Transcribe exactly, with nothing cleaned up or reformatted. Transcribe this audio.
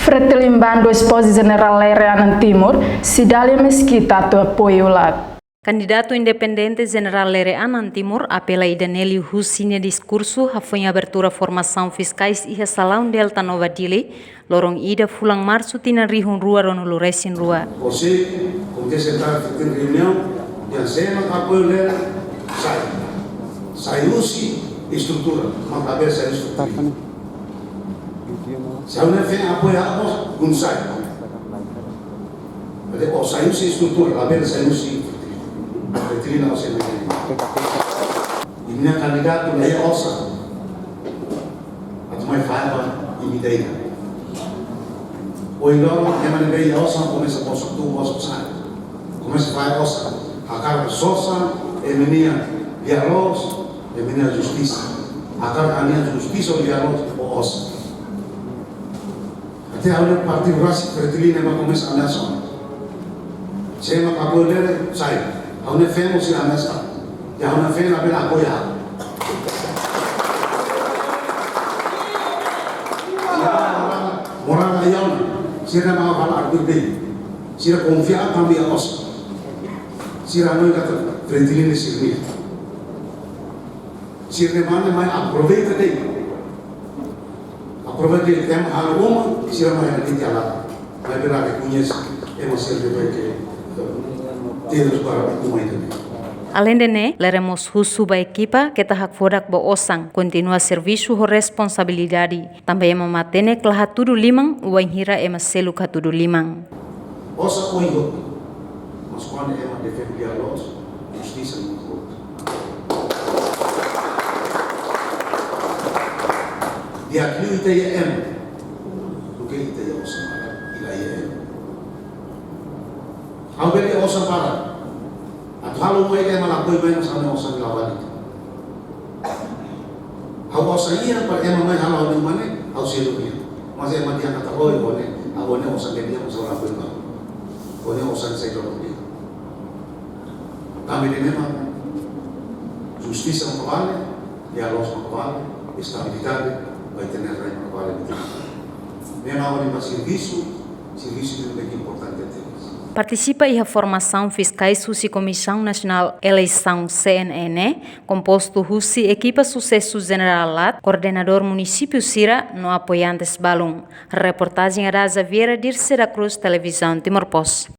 Fretilin Bandu esposa Jenerál Lere Anan Timur, Cidália Mesquita atu apoiu laat. Kandidatu independente Jenerál Lere Anan Timur, apela ida-ne'e liu husi nia diskursu hafoin abertura formasaun fiskais iha Salaun Delta Nova Dili, loron ida fulan Marsu tinan rihun rua ruanulu resin rua. Konsellu, Komité Sentrál Fretilin reuniaun, dehan se ema apoiu Lere, sai. Sai husi estrutura, mak labele sai husi estrutura. Se ema ne'e apoiu ha'u mós, kun sai. Jadi, ó sai husi estrutura, labele sai husi Fretilin. Fretilin ha'u sai husi. Imi-nia kandidatu la iha osan atu mai fahe ba imi ida-idak. Ohin loron, ema ne'ebé iha osan komesa bosok tuun, bosok sa'e. Komesa fahe osan. Hakarak sosa ema nia lia-loos, ema nia justisa. Hakarak nia justisa ho lia-loos, ho osan. Até ha'u-nia partidu rasik Fretilin ema komesa ameasa. Se ema apoiu Lere, sai. Ha'u-nia feen mós sei ameasa. Ya ha'u-nia feen labele apoiu. Morala iha ona. Sira mak fala artigo bem. Sira konfia tanba iha osan. Sira hanoin katak Fretilin ne'e sira-nian. Sira-nia mane mai aproveita de'it. Aproveita de'it, ema halo uma, sira mai hela de'it iha laran. Maibé la rekoñese ema sira-nia bem ke, eh, terus para uma itu. Aleinde ne'e, Lere mós husu ba ekipa keta hakfodak ba osan, kontinua servisu ho responsabilidade. Tanba ema matenek la hatudu liman, wainhira ema seluk hatudu liman. Osan oin hotu. Mas kuandu ema defende lia-loos, justisa no hotu. Di'ak liu ita iha ema, duké ita iha osan barak, ita iha ema. Ha'u bele osan barak. Atu halo uma ida ema lakohi mai, mas ha'u-nia osan la vale. Ha'u osan iha para ema mai halo ha'u-nia uma ne'e, ha'u selu iha. Mas ema dehan katak, "Oi, ó-nia, ó-nia osan ne'e di'ak, mas ha'u lakohi ba. Ó-nia osan sai dolo di'ak." Tanba ida-ne'e mak justisa mak vale, diálogu mak vale, estabilidade ba ita-nia rai mak vale. Ne'e mak ha'u-nia servisu, servisu ne'ebé importante tebes. Partisipa iha formasaun fiskais husi Komisaun Nasionál Eleisaun, C N E, ne'e kompostu husi ekipa susesu jenerál laat, koordenadór munisípiu sira no apoiantes balun. Reportajen Araza Vieira, Dirce da Cruz, Televizaun Timor Post.